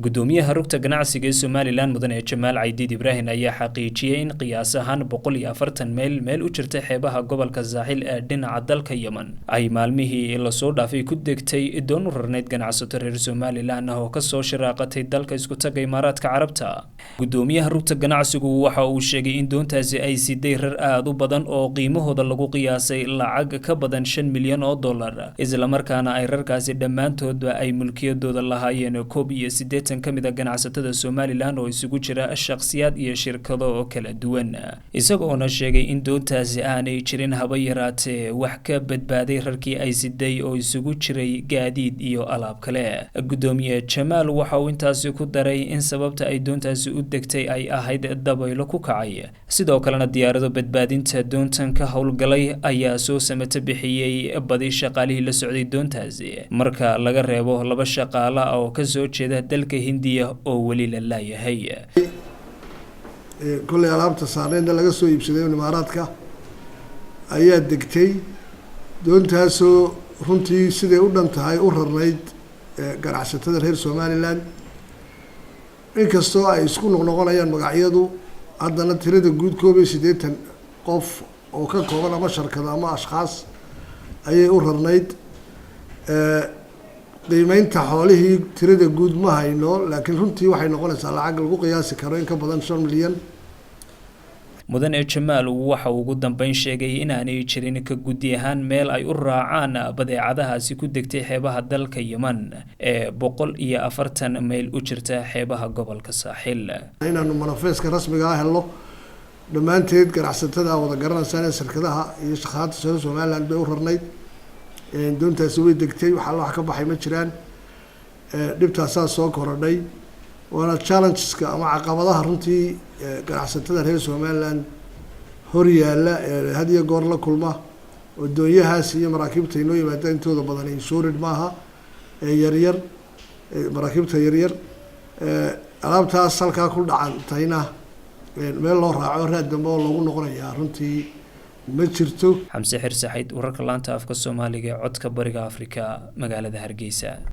Gudoomiyaha Rugta Ganacsiga ee Somalilan, Mudane Jamaal Caydiid Ibraahim, ayaa xaqiijiyey in qiyaas ahaan 140 mayl meel u jirta xeebaha gobolka Saaxil ee dhinaca dalka Yemen ay maalmihii lasoo dhaafay ku degtay doon u rarnayd ganacsato reer Somalilan ah oo kasoo shiraaqatay dalka isku taga Imaaraadka Carabta. Gudoomiyaha Rugta Ganacsigu waxa uu sheegay in doontaasi ay siday rar aada u badan oo qiimahooda lagu qiyaasay lacag ka badan 5 milyan oo dollar, islamarkaana ay rarkaasi dhammaantoodba ay mulkiyadooda lahaayeen 81 ka mid a ganacsatada Somalilan oo isugu jira shakhsiyaad iyo shirkado oo kala duwan, isagoona sheegay in doontaasi aanay jirin haba yaraatee wax ka badbaaday rarkii ay siday oo isugu jiray gaadiid iyo alaab kale. Gudoomiye Jamaal waxa uu intaasi ku daray in sababta ay doontaasi u degtay ay ahayd dabaylo ku kacay, sidoo kalena diyaarado badbaadinta doontan ka howlgalay ayaa soo samato bixiyey badi shaqaalihii la socday doontaasi, marka laga reebo laba shaqaala oo kasoo jeeda dalka Hindiya oo weli la laayahay. Kolley alaabta saarneydna laga soo iibsaday Imaaraadka ayaa degtay doontaasoo runtii siday u dhan tahay u rarnayd ganacsatada reer Somaliland. Inkastoo ay isku noqnoqonayaan magacyadu, haddana tirada guud 81 qof oo ka kooban ama sharkado ama ashkhaas ayay u rarnayd. Qiimeynta xoolihii tirada guud ma hayno, laakiin runtii waxay noqonaysaa lacag lagu qiyaasi karo in ka badan 5 milyan. Mudane Jamaal waxa uu ugu dambeyn sheegay inaanay jirin ka guddi ahaan meel ay u raacaan badeecadahaasi ku degtay xeebaha dalka Yemen ee 140 mayl u jirta xeebaha gobolka Saaxil. Inaanu manifestka rasmiga ah helno. Dhammaanteed ganacsatada wada garanaysaan ee shirkadaha iyo shaqaalaha reer Somaliland bay u rarnayd. Doontaasi way degtay, waxaa wax ka baxay ma jiraan. Dhibtaasaa soo korodhay, waana challengeska ama caqabadaha runtii ganacsatada reer Somaliland hor yaalla ee had iyo goor la kulma oo doonyahaas iyo maraakiibta inoo yimaada intooda badan insured maaha ee yaryar, maraakiibta yaryar. Alaabtaas halkaa ku dhacantayna meel loo raaco raad dambe oo loogu noqonayaa runtii ma jirto. Xamse Xirsaxayd, wararka laanta afka Soomaaliga ee Codka Bariga Afrika, magaalada Hargeysa.